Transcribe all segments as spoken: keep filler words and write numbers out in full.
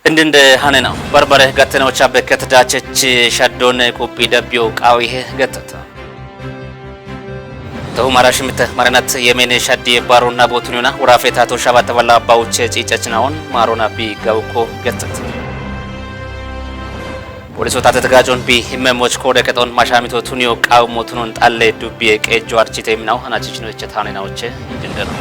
Indinde hanena barbare gattena ocha bekket dachech shadon kupi dabbiyo qawihe gattata. Tahu mara shimte maranat yemene shaddi baronna botununa wurafeta to shabata balla bauche cicecnaon marona bi gauko gattata. Poliso tatet gajon bi himmemoch kode keton mashamito tuniyo qawmo tunon xalle dubbiye qejo archite minaw hanachichno echet hanena oche indinde no.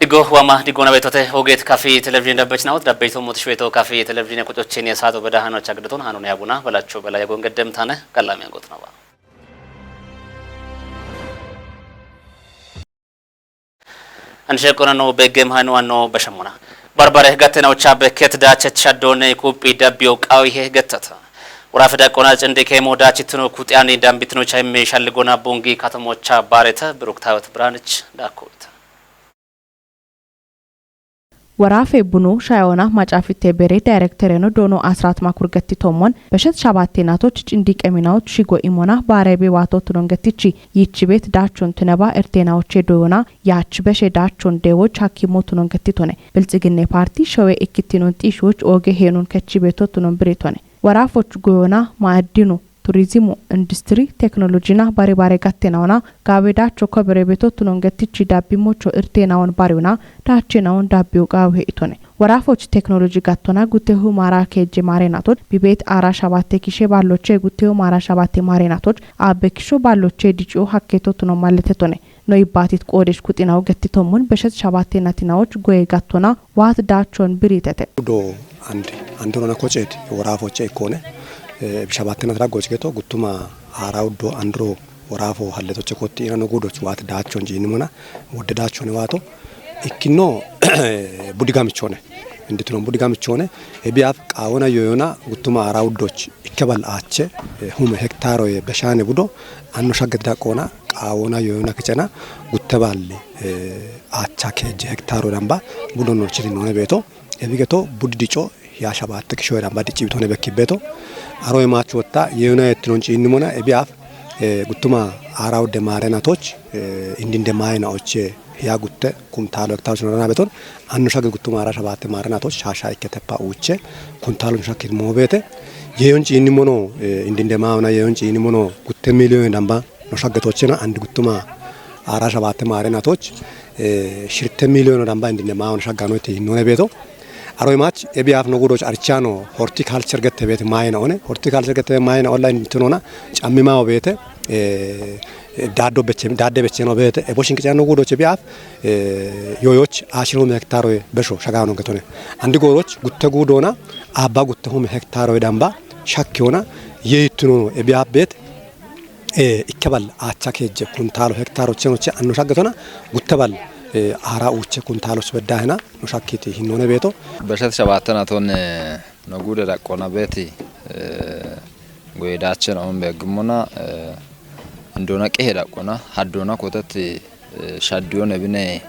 Digo wama digona betote oget kafi televizhin dabbech nawt dabbech to motish beto kafi televizhin kutochen ya sato beda hano chagdaton hano ne abuna balacho bela yagon gaddem tane kallam yagot nawa. Anshe kona no begem hano ano bashamona. Barbare gattena ocha bekket dachech shadone kupi dabbiyo qawihe gattata. Wurafeda qona cende kemo dachitno kutiyani dambitno chayme shalligona bungi katamocha bareta Bruktawet Branch dakowita. Warafe bunu shayona macafite bere dayrektereno dono asrat makur gattitommon beshet shabatte natoch cindi qeminawoch shigo imona bare be wato tunon gattichi yichi bet dachon tuneba ertenawoche doyona yach beshe dachon dewoch hakimo tunon gattitone. Bilxiginne parti showe ikkitinon xishoch oge henun kechi beto tunon biritone. Warafoch goyona maaddinu, turizimu, industri, teknolojina bari bare gattenawona gawe dacho kobere beto tunon gettichi dabbi mocho irtenawon bariwona dache nawon dabbiyo gawe itone. Warafoch teknoloji gattona guttehu mara keje mare natot bibet ara shabatte kishe balloche guttehu mara shabatte mare natot abbe kisho balloche dicio hakketo tunon malletetone. No ibbatit qodesh kuxinaw gettitommon beshet shabatte natinawoch goye gattona waat dachon biritete. Udo andi, andi rona kocet worafoche ikkone, eh, shabatte natra goch geto guttuma ara uddo andro worafo halletoche kotti ina no gudoch waat dachon jinimona, wodde dachon wato ikkino budi gamichone. Indituno budi gamichone, ebiaf qawona yoyona guttuma ara uddoch ikkebal ache, eh, hume hektaro ye beshane budo, anno shagget daqona, qawona yoyona kicena, gutte balli, eh, acha keje hektaro damba, budo no chiri none beto, ebigeto budi dico, ya shabatte kisho damba dici bitone bekki beto, aro emachu wotta, yoyona ettinon cinimona, ebiaf, eh, guttuma ara udde mare natoch, eh, indinde maye na oche, ya gutte, kumtalo hektaro sinona beton, anno shagget guttuma ara shabatte mare natoch, shasha ikke teppa uche, kuntalon shakkit mobete, yeyon cinimono, eh, indinde maye na yeyon cinimono, gutte miliyon damba, no shaggetochena, andi guttuma ara shabatte mare natoch, eh, shirte miliyon damba indinde maye na shaggano ite hinone beto. Aro imach, ebiaf no gudoch archano horticulture gette bete maye na one, horticulture gette maye na online tunona, cammi mawo bete, eh, eh, daddo beche, dadde beche no bete, e boshin kicano gudoch ebiaf, eh, yoyoch ashiro me hektaro besho shagano getone. Andi goroch gutte gudona, abba gutte hume hektaro damba, shakkiona, yeituno ebiaf bet, eh, ikkebal acha keje kuntalo hektaro cheno che anno shaggetona, guttebal, eh, ara uche kuntalo sbeddahena, no shakkiti hinone beto. Beshet shabattena ton, eh, no gude daqqona beti, eh, goye dachen on beggimona, eh, indona qehe daqqona, haddona kotati, eh, shaddiyon ebine,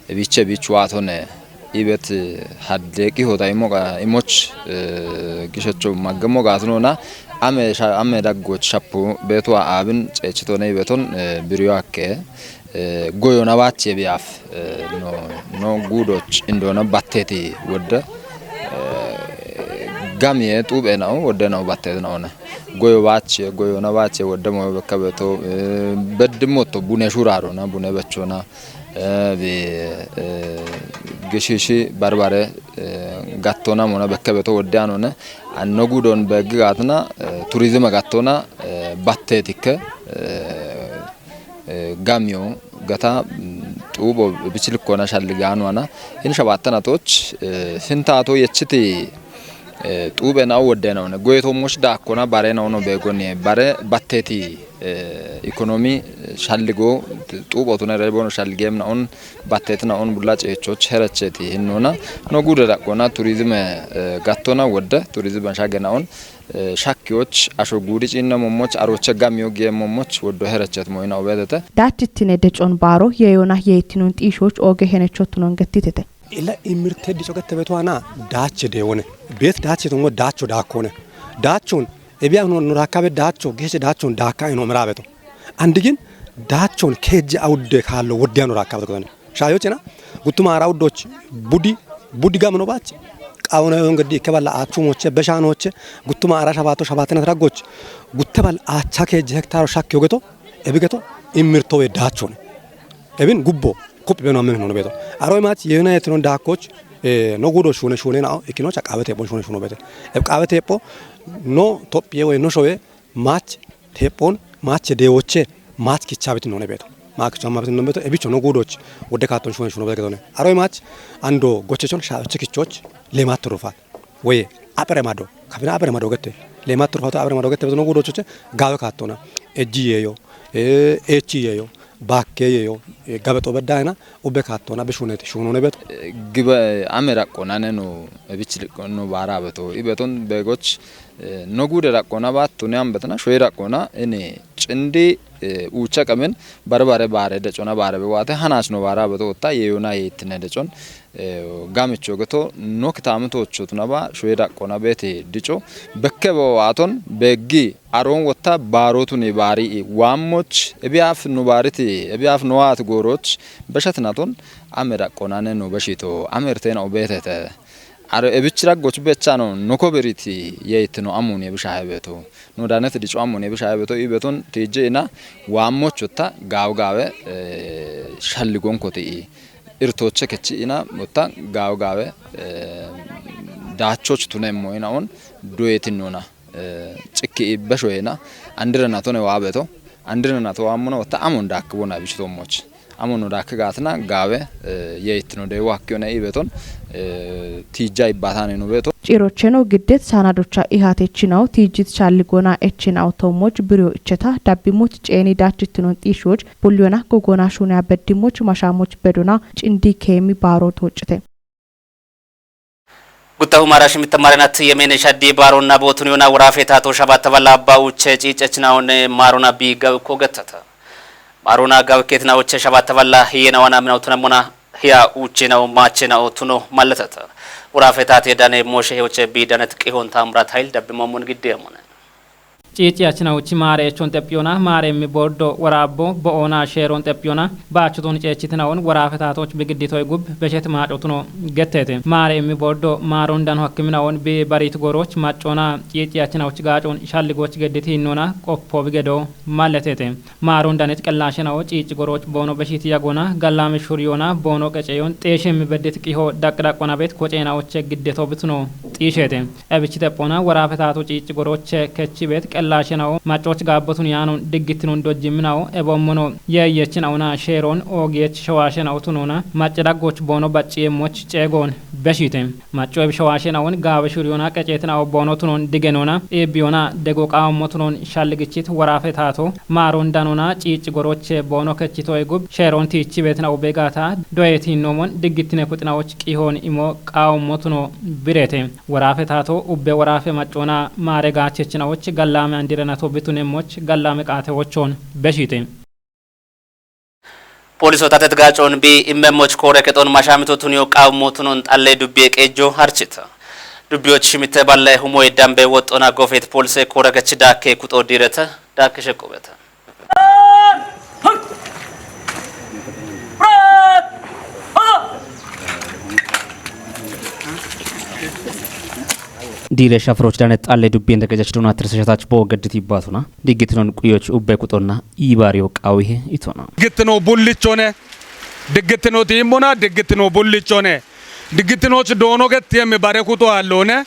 ebiche bich watone, ibet, eh, hadde qihota imoga, imoch, eh, gishecho maggemo gatunona, ame sha-, ame daggoch shappu betuwa abin cechitone ibeton, eh, biriyo akke, eh, goyo na bache biaf, eh, no, no gudoch indona batteti wodde, eh, gamiye tube na'o, wodde na'o batteti na'o ne. Goyo bache, goyo na bache, wodde mo bekka beto, eh, beddi motto bune shuraro na, bune becho na, eh, bi, eh, gishishi barbare, eh, gattona mona bekka beto wodde anone, anno gudon beggi gatna, eh, turizime gattona, eh, battetikke, eh, eh, gamiyo gata, mm, xubo bichilikkona shalligano ana, hin shabattana toch, eh, hin tato yechiti, eh, xube na wodde na one, goyeto mosh dakkona bare na ono begoni, bare batteti, eh, ekonomi, eh, shalligo, xubo tuna rebono shalligem na on, batteti na on bulla cechoch herecheti hinnona, no gude dakkona turizime, eh, gattona wodde, turizime shagena on, eh, shakkiyoch, asho guudi ciinna mommoch, aroche gamiyo giye mommoch, woddo herechet moyina obedete. Dachittine decon baro, yeyona yeytinun xishoch, oge henechottunon gettitete. Ila imirte dico gette beto ana, dache deone. Bet dache tongo dacho dakone. Dachon, ebiya no, no rakabe dacho, gese dachon daka ino merabeto. Andigin, dachon keje awudde kallo wodde ano rakabe to. Shayochena, guttuma ara uddoch, budi, Buddi gamino baach, qawona yon geddi ikke balla aachu moche, besha noche, guttuma ara shabato shabatina tragoch, gutte bal aacha keje hektaro shakki yogeto, ebigeto, immirto we dachone. Ebin gubbo, kup beno amen no beto. Aro maach yena yetino dakoch, eh, no gudo shune shune na, ikino cha qawete bon shune shune bete. Eb qawete po, no topye we no showe, maach tephon, maach dewoche, maach kicha betin none beto. Maach kicha ma betin none beto, ebicho no gudoch, wode katon shune shune beto. Aro maach, ando gochechon sha chikichoch, lemat turufat. Weye, apere mado, kafina apere mado gete. Lemat turufato apere mado gete, beto no gudochoche, gawe katona. Eji yeyo, eh, echi yeyo, bakke yeyo, eh, gabe to bedayna, ubbe kattona be shuneti, shunone beto. Gibe ame raqqonane no, ebich liqqon no bara beto. Ibeton begoch, eh, no gude raqqona battune ambetna, shoy raqqona, ene cindi, eh, ucha qamen, bare bare bare decona bare be wate, hanach no bara beto, otta yeyona yetine decon, eh, gamicho geto, no kitame tochotuna ba, shoy raqqona bete dico, bekke bo waton, beggi, aron wotta baarotuni baari waammoch, ebiyaaf nu baariti, ebiyaaf nu waat gooroch, beshatinaton, ame raqqonane nu beshito, ame ertena obetete. Aro ebich raggoch bechano, nu kobiriti, yeitino amuni ebisha hebeto. Nu danet dico amuni ebisha hebeto, ibeton tije ina waammoch wotta gaaw gaawe, eh, shalligon koti i. Irtoche kechi ina wotta gaaw gaawe, eh, dachoch tunemmo ina on duetinona. Eh, cikki ibbe shoyena, andire natone waabeto, andire nato waamuna wotta amon daakki bona bichitommoch. Amon no daakki gaatina gaawe, eh, yeitino de wakkiyone ibeton, eh, tija ibbatani no beto. Cirocheno giddet saanadocha ihatechinaw tijjit shalli gona echinaw tommoch biriyo icheta dabbimoch ceeni dachitino xiishoch bulyona gogona shuna beddimoch mashamoch bedona cindi keemi baaro toocite. Guttahu maara shimitta marenat yemene shaddi baaronna bootun yona wuraafe taato shabatta balla abba uche ciicechnaone maarona bi gaw ko gettata. Maarona gaw ketna uche shabatta balla hiyena wana mina utunamona hiya uche na umache na utuno mallatata. Wuraafe taate dane moshe he uche bi danet qihon tamrat hayl dabbi mamun gidde amone. Ciici achinaw chi maare echon xephiyona, maare mi bordo waraabbo bo'oona sheeron xephiyona, baachoton ceechitinaon waraafetaatoch bigidditoy gub beshet maacotuno gettete. Maare mi bordo maaron dano hakkiminaon bi barit goroch maccona ciici achinaw chi gaacon shalligoch gedditi innona qoppo bigedo malletete. Maaron danit qellaashenawo ciici goroch boono beshiti yagona gallame shuriyona boono qeceyon xeeshe mi beddit qiho daqdaqona bet koceena oche giddeto bituno xiishete. Ebichi tephona waraafetaatu ciicci goroche kechi bet qellaashenawo maccoch gaabbotun yaanon diggittinun dojjimminawo ebommono yeeyechinawona sheeron oogiyech shawaashenawo tunona macce daggoch boono bacciyeemmoch ceegoon beshite. Macco eb shawaashenawon gaawe shuriyona qeceetinawo boono tunon digenona iibbiyona dego qaawommo tunon shalligichit waraafetaato maaron danona ciicci goroche boono kechito egub sheeron tiichi beetinawo beegaata doyetiinnoomon diggittine kuxinawoch qihoon imo qaawommo tuno birete. Waraafetaato ubbe waraafe maccona maare gaachechinawoch gallaame andirenato bitunemmoch gallaame qaatewochon beshite. Pooliso tatet gaacon bi immemmoch koore kexon mashaamito tuniyo qaawummo tunon xalle dubbiye qeejjo harchita. Dubbiyoch shimitte balle humoy dambe woxxona gofet poolise koore kech daakke kuxo diireta daakke sheqqubeta. Diire shafroch danet xalle dubbiyen daqejachi duna tirseshatach bo geddit ibbatuna. Diggitnon quyoch ubbe kuxonna iibariyo qawihe itona. Diggitno bullichone, diggitno tiimmona, diggitno bullichone. Diggitnoch doono gettiyemmi bare kuxo allone.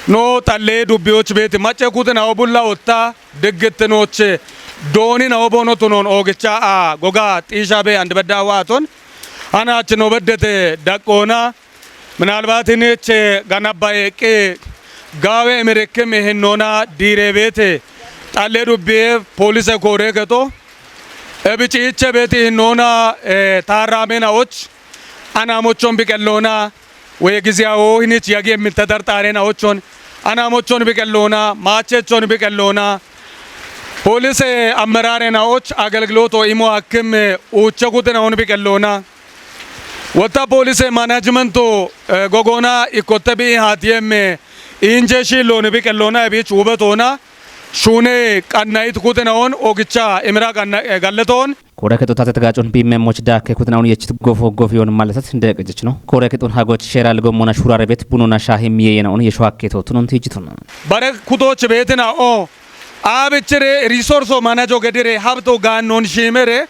No xalle dubbiyoch beeti macce kuxinawo bulla otta, diggitnoch dooninawo boono tunon oogicha a goga xiisha be and bedda waaton. Anach no beddete daqqoona. Minalbat inich ganabba eqqi gaawe imirekkim hinnoona diire beete xalle dubbiye poolise koore keto. Ebi ciiche beeti hinnoona, eh, taarraamenawoch anamochon biqelloona we giziyawo hinich yagi emmil tetarxaarenawochon anamochon biqelloona maachechon biqelloona poolise ammeraarenawoch agelgiloto imo hakkim uuche kuxinawon biqelloona. Wotta poolise manajimento, eh, gogoona ikkotte bi haatiyem, eh, inje shiillooni biqelloona ebich wubetoona. Shuune qannayit kutinaon ogicha imira qanna-, eh, gallatoon. Koore kexo tatet gaacon biimmemoch daakke kutinaon yechit gofo gofiyon malesat ndeqejechno. Koore kexon hagoch sheeral gommona shurare bet bunona shaahim yeyenaon yesho hakketo tunon tijitun. Bare kutoch beetina o. Abichire resource manager gedire habto gaannon shimere.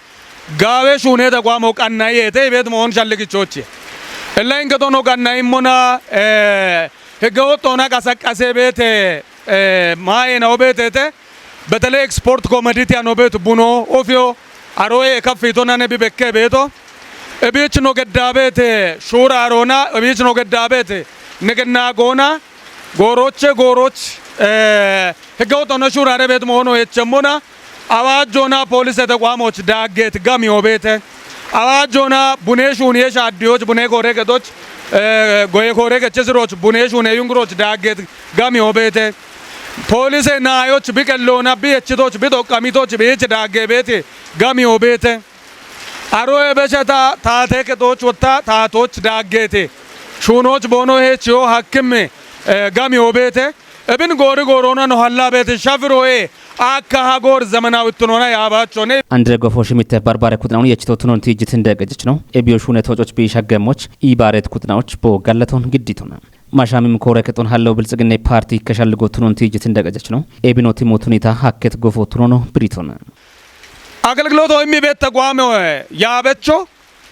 Gaawe shuuneta gwamo qannayete bet moon shalligichoche. Ella ingetono qannayimmona, eh, hegge ottona qasaqase beete, eh, maayena obeetete. Betele export commodity ano beetu buno, ofio, aroye kafito nane bi bekke beeto. Ebich no gedda beete, shura arona, ebich no gedda beete. Negenna goona, gooroche, gooroch, eh, hegge ottona shurare beet moono echemmona. Awaajjoona poolise tequamoch daaggeet gami obeete. Awaajjoona bunee shuuniyee shaaddiyoch, bunee kooree gexoch, eh, goye kooree gechesiroch, bunee shuunee yungiroch daaggeet gami obeete. Poolise naayoch bi qelloona, bi yechitoch, bi xoqqamitoch, biich daaggee beete gami obeete. Aroye besheta taatee kexoch wotta taatoch daaggeete. Shuunoch boono heechiyo hakkimme, eh, gami obeete. Ebin goori gooroona no hallaabeeti shafiroye akka ha goor zemenaawittinoona yaabaachone. Andre gofo shimitte barbare kutinaun yechito tunon tijit ndeqejechno. Ebiyo shuune toococh bi shaggemoch, ibaret kutinaoch bo gallaton gidditona. Mashamim koore kexon hallo biltsiginne parti keshalligo tunon tijit ndeqejechno. Ebino timo tunita hakket gofo tunono biritona. Agelgiloto immi beetta gwame yaabecho.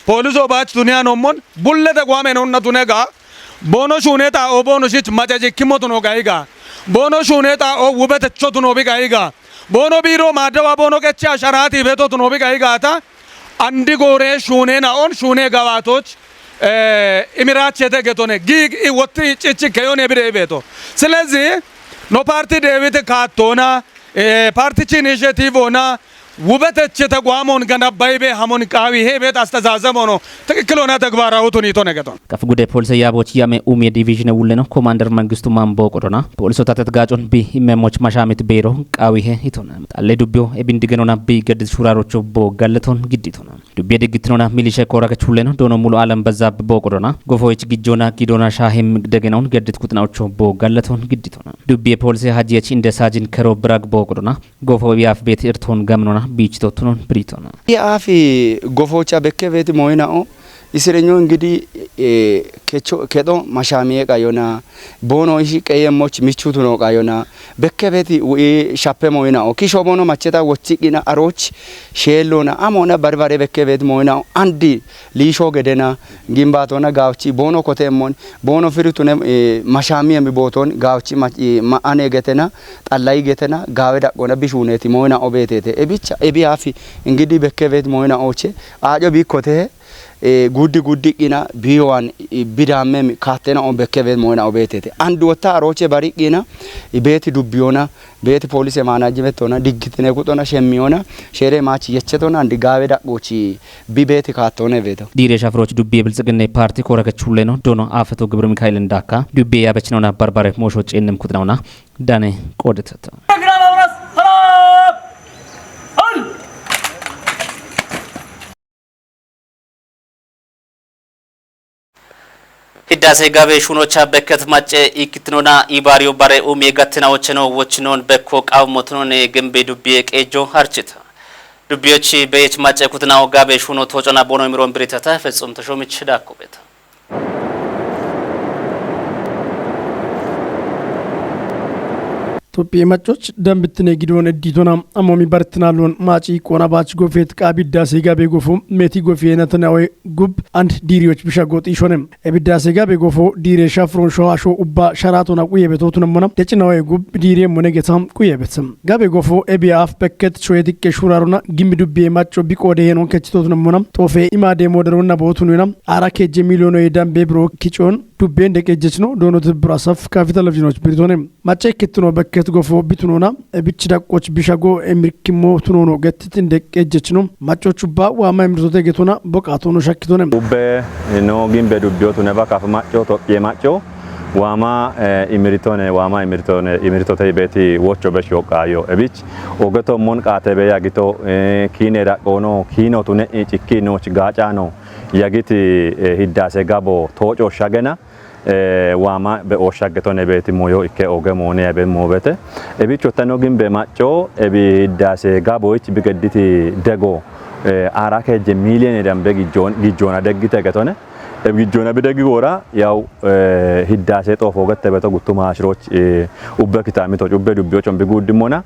Pooliso baach tuniya noommon, bulle tequame noonna tunega, boono shuune xaa'o boono shich macaji kimmo tuno gayiga, boono shuune xaa'o wubete cho tuno bi gayiga, boono biiro maaddawa boono qecha sharaati beto tuno bi gayiga ta, andi goore shuune na'on shuune gawaatoch, eh, imirachete getone, giig i wotti cichi keyone bire beto. Silezi, no parti Deewit kaattona, eh, parti chi initiative ona, Wubetech tequamon ganabbaybe hamon qaawi he beet astezazemono, tiqiqqil ona tegbarawu tunito negeton. Kaf gude polise yaaboch yame umye division wulleno commander Mangistu Mambo qodona. Poliso tatet gaacon bi immemoch mashamit beero qaawi he hitona. Xalle dubbiyo ebin digenona bi geddit shurarocho bo galleton gidditona. Dubbiye diggitinona milishe koorake chulleno doono mulu alam bezzab bo qodona. Gofoich gijjona gidona shaahim degenon geddit kutinaocho bo galleton gidditona. Dubbiye polise hajiyech inde saajin kero birag bo qodona. Gofo bi aaf beeti irton gaminona biichito tunon biritona. Bi aaf gofoocha bekke beeti mooyina'o. Isirenyo ingidi, eh, kecho-, kedo mashamiye qayona, boono ishi qeyemmoch michu tuno qayona, bekke beeti wi shappe mooyina'o. Kisho boono macheta wochiqina aroch sheellona, amona barbare bekke beeti mooyina'o. Andi liisho gedena, gimbaatona gaawchi boono koteemmon, boono firitune, eh, mashaamiyemi booton gaawchi ma-, eh, ma'ane getena, xallayi getena, gaawe daqqona bishuuneeti mooyina'o beeteete. Ebicha, ebi afi ingidi bekke beet mooyina'oche, aaco biikkote, eh, guddi guddi qina biyowan, eh, bidaammemi kaattena on bekke beet mooyina'o beeteete. Andi wotta arooche bari qina, eh, beeti dubbiyona, Beeti poolise maanajimetona, diggitine kuxona, shemmiyona, shere maach yechetona, andi gaawe daqqochi bi beeti kaattone beeto. Diire shafroch dubbiye biltsiginne parti koorake chulleno doono aafeto Gibir Mikael ndakka dubbiye yaabechinona barbare moosho ceennem kuxinaona dane qoodeteta. Hiddaase gabe shuunocha bekket macce ikkittinona ibaariyo bare umie gattinawocheno wochchinon bekko qawummotinone gimbe dubbiye qeejjo harchita. Dubbiyochi beyech macce kutinawo gabe shuuno toocona boono imiron biritata Fetsum Tashomich daakko beeta. Tophphiya maccoch dambittine gidoon eddiitona ammomi barittinaalloon maacii qoona baach gofeet qaabiddaasee gaabee gofoo meetii gofee natanaawee gub and diiriyoch bisha gooxii shone. Ebiddaasee gaabee gofoo diiree shafroon shohaashoo ubbaa sharaatona quyeebetootunammona decinaawee gub diiree mone geta quyeebet. Gaabee gofoo ebiyaaf bekket shoyee tiqqee shuuraarona gimmi dubbiyee macco biqoodee heenoon kechitootunammona xoofee imaadee moodaroonna bootunuena aara keejje miiliyoonoyee dambee biroo kicoon dubbeen deqeejjechno doonoti birasaf kaafi televizhinoch biritoone. Macca ikkittino bekket gofo bitunona ebich daqqoch bishago emirkimmo tunono gettitin deqqejjechno maccoch ubba waama emirtote getona boqaatono shakkitone. Ubbe no gimbe dubbiyo tuneba kaf macco tophiye macco waama eh, imiritone waama imiritone imirtote ibeti wocho besh yoqqayo ebich ogeto mon qaate be yagito eh, kiine daqqono kiino tune eh, cikkinoch gaacano yagiti eh, hiddaase gabo tooco shagena Waama be ooshshaggetone beeti moyo ikke oge moone yabe moobete. Ebichottano gimbe macco ebi hiddaase gaboyich bigedditi dego ara kejje miiliyoone dambe gijjoona deggite getone. Ebi gijjoona bideggi goora yaw hiddaase xoofo gette beto guttu maashiroch ubbe kitaamitoch ubbe dubbiyochon biguuddimmona.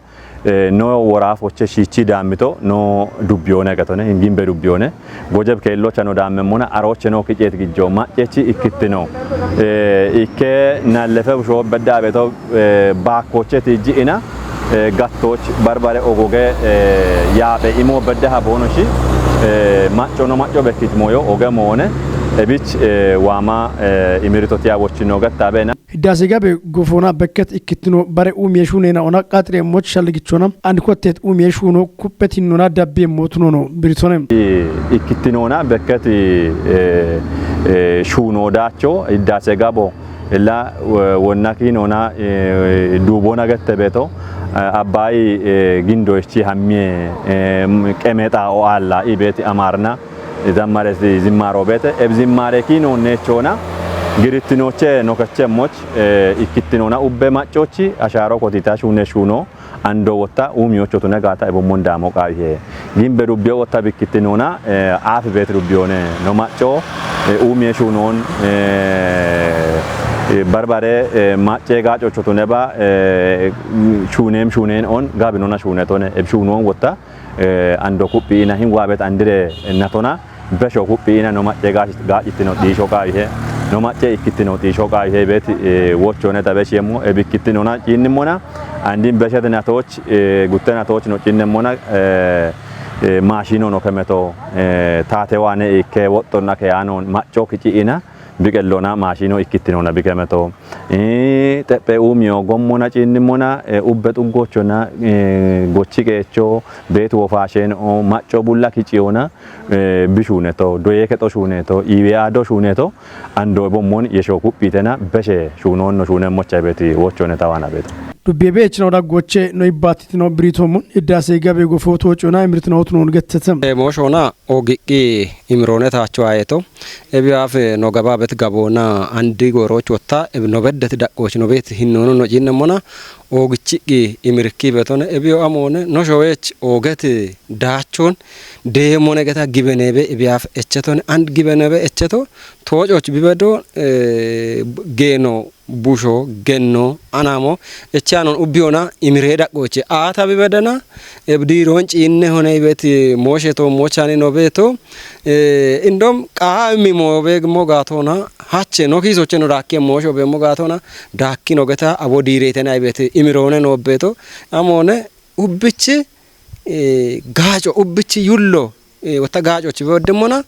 No woraafoche shiichi daammito no dubbiyoone gatone hingimbe dubbiyoone gojeb keellocha no daammemmona arooche no kiceet gijjo maccechi ikkittino. Ikke nallefe bushoobbe daabeto baakkoche tiijji'ina gattooch barbare ogoge yaaphe imoobbe daha boonoshi macco no macco bekkich moyo oge moone ebich waama imirito tiya wochino gattaabeena. Hiddaase gabe gofoona bekket ikkittino bare uumiye shuuneena ona qaxi'reemmoch shalligichona and kotteet uumiye shuuno kupphet hinnoona dabbeemmoot noono biritone. Ikkittinoona bekket shuuno daacho hiddaase gabo illa wonna kiinoona duuboona gette beeto abbaayi gindoyichi hammiye qemeexaa o aalla ibeeti amaarna Zammaresi zimmaaro beete eb zimmaare kiinoonneechoona girittinoche nokechemmoch ikkittinoona ubbe maccochi ashaaro kotita shuune shuuno ando wotta uumiyocho tune gaata ebommon daamo qaawihe gimbe dubbiyo wotta bikkittinoona aafi beet dubbiyoone no macco uumiye shuunoon barbare macce gaacocho tuneba shuuneem shuuneen on gaabinona shuunetone eb shuunoon wotta ando kuphi ina hin waabet andire natona besho kuphi ina no macce gaacittino dhiisho qaawihe no macce ikkittino dhiisho qaawihe beeti wochone tabeshiyemmo ebikkittinona ciinnimmona andin beshete natooch gutte natooch no ciinnemmona maashino no kemeto taatewaane ikke woxxonna keyaanoon macco kici'ina biqellona maashino ikkittinona bikemeto xephe uumiyo gommona ciinnimmona ubbe xuggochona gochi qeecho beetu wofaasheenoo macco bulla kiciyona bishuuneto doyee kexo shuuneto iiwe aado shuuneto andoo bommon yeshoo kuphiitena beshe shuunoonno shuunemmocha beeti wochone tawaana beeto. Dubbiye beechino daggoche no ibbaatitino biriitoomun hiddaase gabe gofoo toocona imiritinoot noon gettete. Mooshoona ogiqqi imiroone taacho ayeto ebi afe no gaba bet gaboona andi gooroch wotta no beddet daqqooch no beet hinnoonu no ciinnemmona oogichiqqi imirikki betone ebiyo amoone no showeech ooget daachon deemone geta gibenebe ebi afe echetone and gibenebe echeto toococh bibedo geeno busho genno anamo echanon ubbiyona imiree daqqooche aata bibedena ebdiiroon ciinne hone ibet mooshe to moochani no beeto indom qaa immi moobeegmo gaatona hache no kiisoche no daakke mooshe obeemmo gaatona daakkino geta abo diireetena ibet imiroone noobbeeto amoone ubbichi gaaco ubbichi yullo wotta gaacochi beweddemmona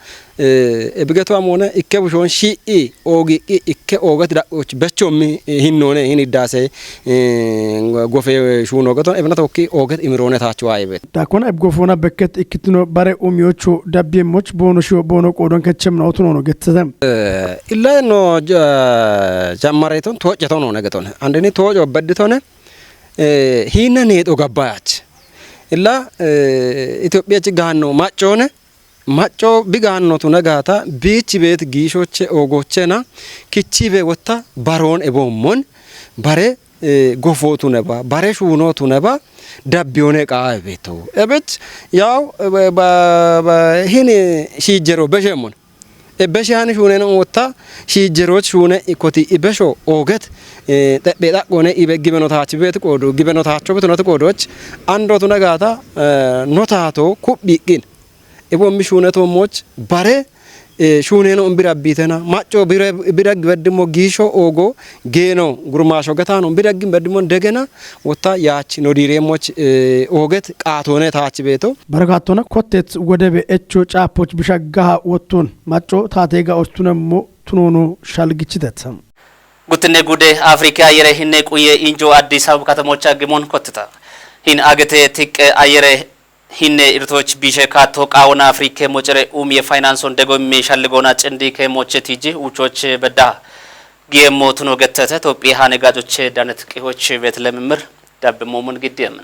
ebigeto amoone ikke bushoon shii'i oogiqqi ikke oogati da'ochi bechommi hinnoone hin iddaase gofe shuuno geton ebna tokki ooget imiroone taachu aayebet. Daakona ebgofoona bekket ikkitino bare umiyocho dabbiemmoch boono shiwo boono qoodon kechemna otunono getsete. Illa no jammareeton too'cetonoone geton andini too'co bedditone hiinna neexo gabbayaach. Illa Itophiyachi gaanno maccoone macco bigaanno tune gaata biichi beet giishoche oogochena kichibe wotta baroon eboommon bare gofoo tuneba bare shuunoo tuneba dabbiyoone qaa ebeeto. Ebech yaw hin shiijjero besheemmon. Ebbe shihani shuuneno wotta shiijjeroch shuune ikkoti ibesho ooget xephe xaqqoone ibe gibeno taachi beet qoodo gibeno taacho betunati qoodoch ando tuna gaata no taato kuphi iqqin. Ebommi shuune toommoch bare shuuneno umbira biitena macco bire bire gibeddimmo giisho oogo geeno gurmaasho getaano bire gibeddimmo degena wotta yaach no diireemmoch ooget qaatoone taachi beeto. Barakaattoona kottet wodebe echo caapoch bishaggaha wotton macco taateega ostunemmo tunoono shalgichitetta. Guttinne gude Afrika ayyere hinne quye injo Addis Ababa katamocha gimon kotteta. Hin agete tiqqe ayyere hinne irtoch bishe kaatto qaawona Afrike mocere umiye faynanson dego mi shalligona cindi ke moche tiji uchoch bedda. Giyemmo tuno gettete Tophi hane gacoche danet qihoch bet lemimir dabbe momun giddi emne.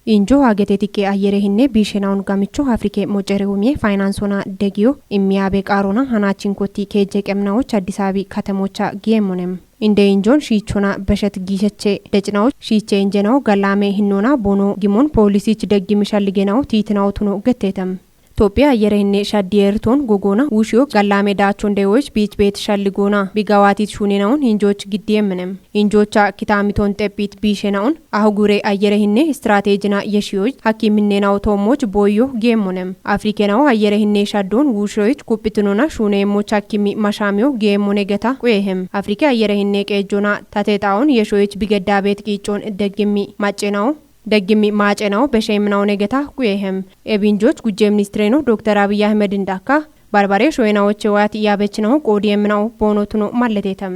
Injo agete tiqqe ayyere hinne biishenawun gamicho Afrike mocere umie faynansoona degiyo immiyabe qaarona hanaachinkotti keejje qemnawoch Addis Abebi katemocha geemmonem. Inde injon shiichona beshet giisheche decnawo shiiche injenawo gallame hinnoona bono gimon poolisich deggimi shalligenawo tiitinawo tuno getteetem. Toophiya ayyere hinne shaddi eertoon gogoona wushiyo gallame daachon dewoch biich beet shalligoona bigawaatit shuunenawun hinjoch giddi emmenem. Injocha kitaamiton xeppit biishenawun ahugure ayyere hinne istirateejina yeshiyoch hakki minnenaw toommoch booyyo geemmonem. Afrikenaw ayyere hinne shaddoon wuushoyich kuphitinona shuuneemmoch hakkimi mashaamiyo geemmone geta quyehem. Afrike ayyere hinne qeejjona tate xaawon yeshoyich bigeddaabeet qiiccoon deggimmi maccenaw deggimmi maacenaw besheeminaw ne geta quyehem. Ebinjoch gujje ministireno Doktor Abiy Ahmed indakka barbare shoyenawoche waati yaabechinaw qoodi emminaw boonotuno malleteetem.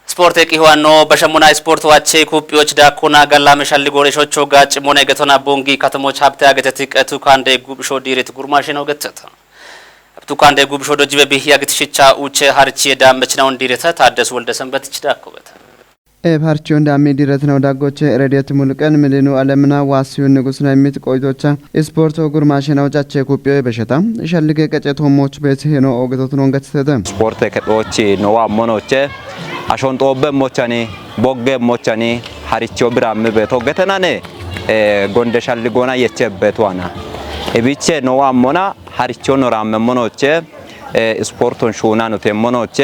ስፖርት የቂህዋኖ በሸሙና ስፖርት ዋቼ ኩጲዎች ዳኮና ጋላመ ሻሊ ጎሬሾቾ ጋጭ ሞነ ገቶና ቦንጊ ከተሞች ሀብተ ያገተት ቀቱ ካንደ ጉብሾ ዲሬት ጉርማሽ ነው ገተተ። ሀብቱ ካንደ ጉብሾ ዶጅበ ቢህ ያግት ሽቻ ኡቼ ሀርቺ የዳመች ነውን ዲሬተ ታደስ ወልደ ሰንበት ችዳኮበት። ኤብ ሀርቺዮን ዳሜ ዲረት ነው ዳጎቼ ረድኤት ሙሉቀን ምልኑ አለምና ዋሲዩን ንጉስና የሚት ቆይቶቻ ስፖርቶ ጉርማሽናው ጫቼ ኩጲዮ የበሸታ ሸልገ ቀጨት ሆሞች ቤት ሄኖ ኦገቶት ኖንገት ሰተ ስፖርት ከጦች ኖዋ ሞኖቼ አሾን ጦበ ሞቻኒ ቦገ ሞቻኒ ሀሪቾ ብራም ቤቶ ገተናኔ ጎንደ ሻልጎና የቼበት ዋና እቢቼ ኖዋ ሞና ሀሪቾ ኖራመ ሞኖቼ ስፖርቶን ሹና ኑቴ ሞኖቼ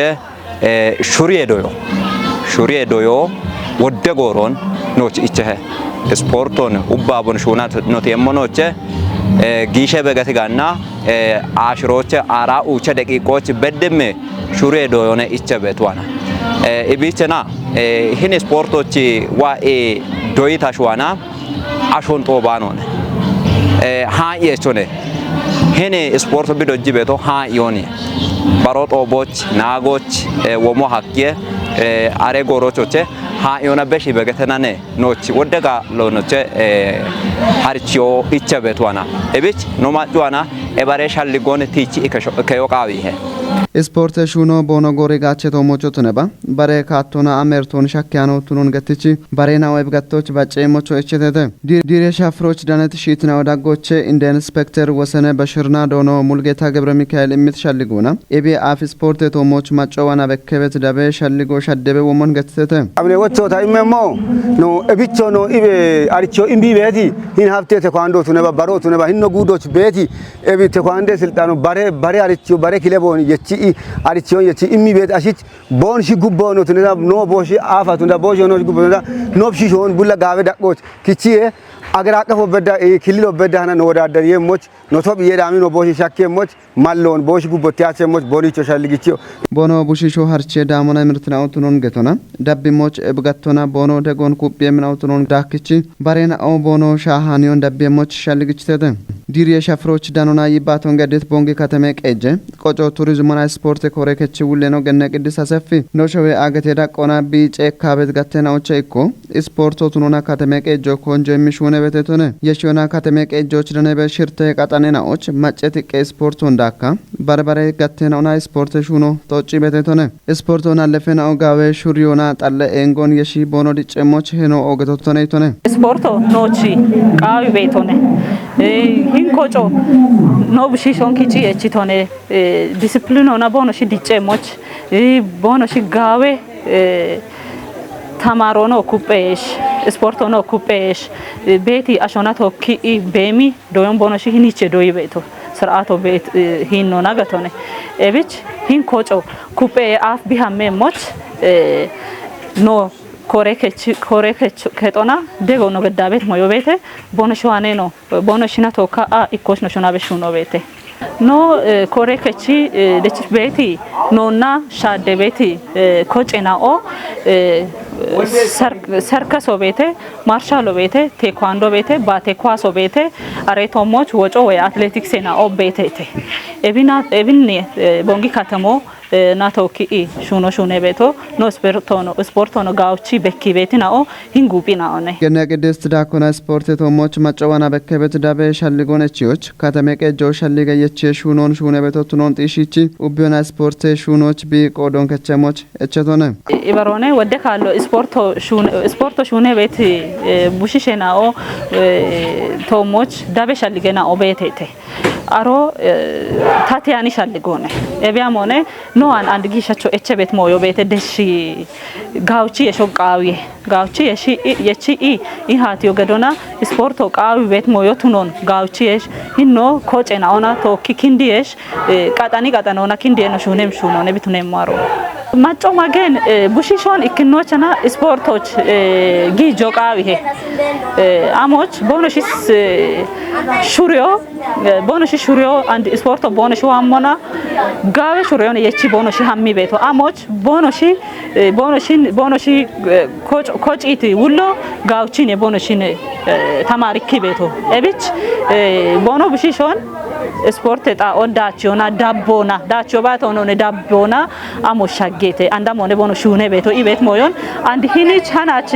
ሹሪዬ ዶዮ ሹሪዬ ዶዮ ወደ ጎሮን ኖች ኢቸኸ ስፖርቶን ኡባቦን ሹና ኖት የሞኖቼ ጊሸ በገትጋና አሽሮቼ አራ ኡቸ ደቂቆች በድሜ ሹሪዬ ዶዮነ ኢቸ ቤትዋና ኢቢቸና ይህን ስፖርቶች ዋ ዶይታ ሹዋና አሾን ጦባኖነ ሃን የቾነ ሄኔ ስፖርት ቢዶጂ ቤቶ ሃን ዮኒ ባሮ ጦቦች ናጎች ወሞ ሀኪየ አሬ ጎሮቾቼ ሃን ዮነ በሺ በገተናነ ኖች ወደጋ ሎኖቼ ሀርቺዮ ኢቸ ቤትዋና እቢች ኖማጭዋና ኤባሬ ሻልጎን ቲቺ ከዮቃዊ ሄ ስፖርት ሹኖ ቦኖ ጎሬ ጋቼ ቶሞቾ ቱነባ በሬ ካቶና አሜርቶን ሻኪያኖ ቱኑን ገትቺ በሬና ወይብ ገቶች በጨሞቾ እችተተ ዲሬ ሻፍሮች ዳነት ሺትና ወዳጎቼ እንደ ኢንስፔክተር ወሰነ በሽርና ዶኖ ሙልጌታ ገብረ ሚካኤል የምትሻልጉና ኤቤ አፍ ስፖርት የቶሞች ማጨዋና በከበት ደበ ሻልጎ ሻደበ ወሞን ገትተተ አብኔ ወቾ ታይመሞ ኖ እብቾ ኖ ኢቤ አርቾ እምቢ ቤቲ ሂን ሀብቴ ተኳንዶ ቱነባ በሮ ቱነባ ሂኖ ጉዶች ቤቲ ኤቢ ተኳንዴ ስልጣኑ በሬ በሬ አርቺዮ በሬ ክለቦን የቺ አርቺዮን የቺ እሚ ቤት አሽች ቦን ሺ ጉቦ ነው ትነዳ ኖ ቦሺ አፋ ቱንዳ ቦሺ ኖ ጉቦ ቱንዳ ኖብ ሺ ሾን ቡላ ጋበ ዳቆች ኪቺዬ አገር አቀፍ ወበዳ ክልል ወበዳ ሀና ነው ወዳደር የሞች ኖቶብ የዳሚ ነው ቦሺ ሻኬ ሞች ማለውን ቦሺ ጉቦ ቲያቸ ሞች ቦኒቾ ሻልጊቺዮ ቦኖ ቡሺሾ ሀርቼ ዳሞና ምርትናው ቱኖን ገቶና ዳቢሞች እብጋቶና ቦኖ ደጎን ኩቤ ምናውትኖን ዳክቺ ባሬና ኦ ቦኖ ሻሃኒዮን ዳቤሞች ሻልግችተተ ዲር የሸፍሮች ዳኖና ይባቶን ገዴት ቦንጌ ከተሜ ቀጀ ቆጮ ቱሪዝሞና ስፖርት ኮሬ ከቺ ውሌኖ ገነ ቅድስ አሰፊ ኖሸዌ አገቴ ዳቆና ቢጨ ካበት ጋቴናዎቸ እኮ ስፖርቶ ቱኖና ከተሜ ቀጆ ኮንጆ የሚሽሆነ ቤቴቶነ የሽዮና ከተሜ ቀጆች ደነበ ሽርተ ቀጣኔናዎች ማጨት ቀ ስፖርቶ እንዳካ በርበሬ ጋቴናውና ስፖርት ሹኖ ጦጪ ቤቴቶነ ስፖርቶን አለፌን ኦጋዌ ሹሪዮና ጣለ ኤንጎን የሺ ቦኖ ዲጨሞች ሄኖ ኦገቶቶነ ይቶነ። ስፖርቶ ኖቺ ቃዊ ቤቶነ ሂንኮጮ ኖ ብሺሾን ኪቺ የቺቶነ ዲስፕሊን ሆና ቦኖ ሺ ዲጨሞች ቦኖ ሺ ጋዌ ተማሮኖ ኩጴሽ ስፖርቶኖ ኩጴሽ ቤቲ አሾና ቶኪ ቤሚ ዶዮን ቦኖ ሺ ሂኒቼ ዶይ ቤቶ ስርዓቶ ቤት ሂኖ ናገቶነ ኤብች ሂን ኮጮ ኩጴ አፍ ቢሃሜ ሞች ኖ ኮሬ ከች ኮሬ ከች ከጦና ደጎ ኖ ገዳ ቤት ሞዮ ቤቴ ቦኖ ሸዋኔ ኖ ቦኖ ሽና ቶካ አ ኢኮች ኖ ሹና በሹ ኖ ቤቴ ኖ ኮሬ ከች ደች ቤቲ ኖና ሻደ ቤቲ ኮጭ ናኦ ሰርከሶ ቤቴ ማርሻሎ ቤቴ ቴኳንዶ ቤቴ ባቴ ኳሶ ቤቴ አሬቶሞች ወጮ ወይ አትሌቲክስ ናኦ ቤቴ ቴ Ebina, ebinni, eh, bongi katamo, eh, na toki i, shuno shune beto, no sportono, sportono gauchi bekki beti nao, hingupi naone. Genne Qiddist Daakona Isporte Toommoch Maccawana Bekkebet Dabe Shalligoon Echiyoch, Katame Qejjo Shallige Yechiye Shuunoon Shuune Beto Tunoon Xiishichi, Ubbiyona Isporte Shuunooch Bi Qoodon Kechemoch Echetone. Ibaroone Wodde Kaallo Isporto Shuune, Isporto Shuune Beeti, eh, Bushishe Nao, eh, Toommoch Dabe Shallige Nao Beetete. Aro, eh, Tatiyani Shalligoone. Ebiya moone, no an and giishacho eche bet mooyo beete deshi gauchi yesho qaawiye. Gauchi yeshi i, yechi i, i haatiyo gedona, isporto qaawi bet mooyo tunon gauchi yesh, hinno koce naona tookki kindi yesh, eh, qaxani qaxanona kindi yeno shuunem shuunone bitunem maro. Macco magen, eh, bushishon ikkinnochana isportoch, eh, giijo qaawi he. Eh, amoch bono shis, eh, shuriyo, eh, bono shi shuriyo and isporto bono shi wammona, gaawe shuriyon yechi bono shi hammi beto. Amoch bono shi, eh, bono shi, bono shi, eh, koc-, kociti wullo gauchine bono shine, eh, tamarikki beto. Ebich, eh, bono bushishon isporte ta on dachiona dabbona, dachio bato none dabbona, amo shaggete, anda mone bono shuune beto, i bet mooyon, and hinich hanach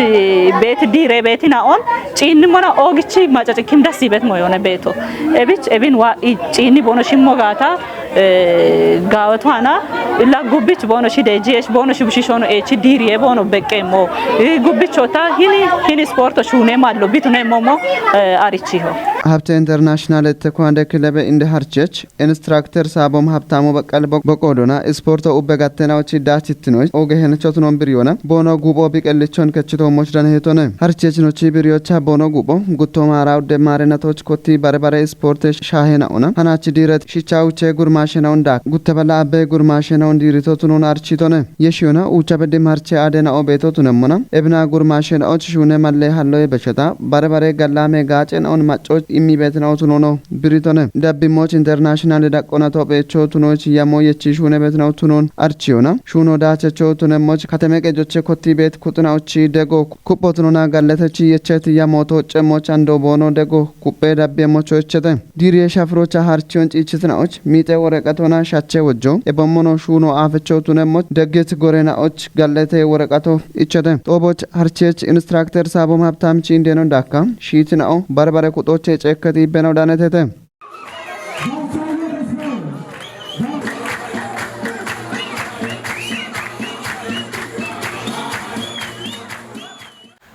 bet dire beti naon, ciinni mona ogichi macaci kim dasi bet mooyone beto. Ebich, ebin wa i ciinni bono shimmo gaata, eh, gaawetu hana, illa gubbich bono shi deji esh, bono shi bushishono echi diriye bono beqqe mo. I gubbichota hini, hini sporto shuune mallo, bitune momo, eh, arichiho. Habte International Taekwondo Club in the Harchech, Instructor Saabom Habtaamu Baqqal Bo-, Boqoodona, Isporto Ubbe Gattenaochi Daachitinoch, Oge Henchotunon Biriyona, Bono Gubo Biqellichon Kechito Mochdan Hetone. Harchechinochi Biriyocha Bono Gubo, Gutto Maara Udde Maarenatoch Kotti Bare Bare Isporte Shaahena Ona, Hanachi Diret Shicha Uche Gurmashena Unda, Guttabala Abbe Gurmashena Undi Ritotunon Architone. Yeshiona, Ucha Bedim Harche Adena Obeto Tunemona, Ebna Gurmashena Och Shune Malle Hallo Ebesheta, Bare Bare Gallame Gachen On Macho Immi Betna Otunono. Biritone, Dabbi Moch International Daqqona Tophecho Tunoch Yamo Yechi Shune Betna Tunon Archiona, Shuno Dachecho Tunemoch Kateme Qejoche Kotti Bet Kutuna Uchi Dego Kuppo Tunona Galletechi Yecheti Yamo Toche Moch Ando Bono Dego Kuppe Dabbi Mocho Echete. Diriye Shafrocha Harchion Chichitnaoch, Mite Woreqatona Shache Wojjo, Ebommono Shuno Afecho Tunemoch, Degget Gorenaoch Gallete Woreqato Ichete. Toboch Harchech Instructor Saabom Habtaamchi Indeno Dakka, Shiitinao, Barbare Kuxoche Ceekketi Beno Danetete.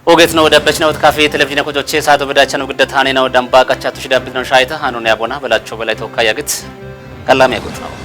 Ogeetno wodabechna wot kafe televizhiine kochoche saato bedacha no gidda taane na wodamba qacha tushi dabbit no shaayita hanone abona belacho belay tokka yagit kallame gutno.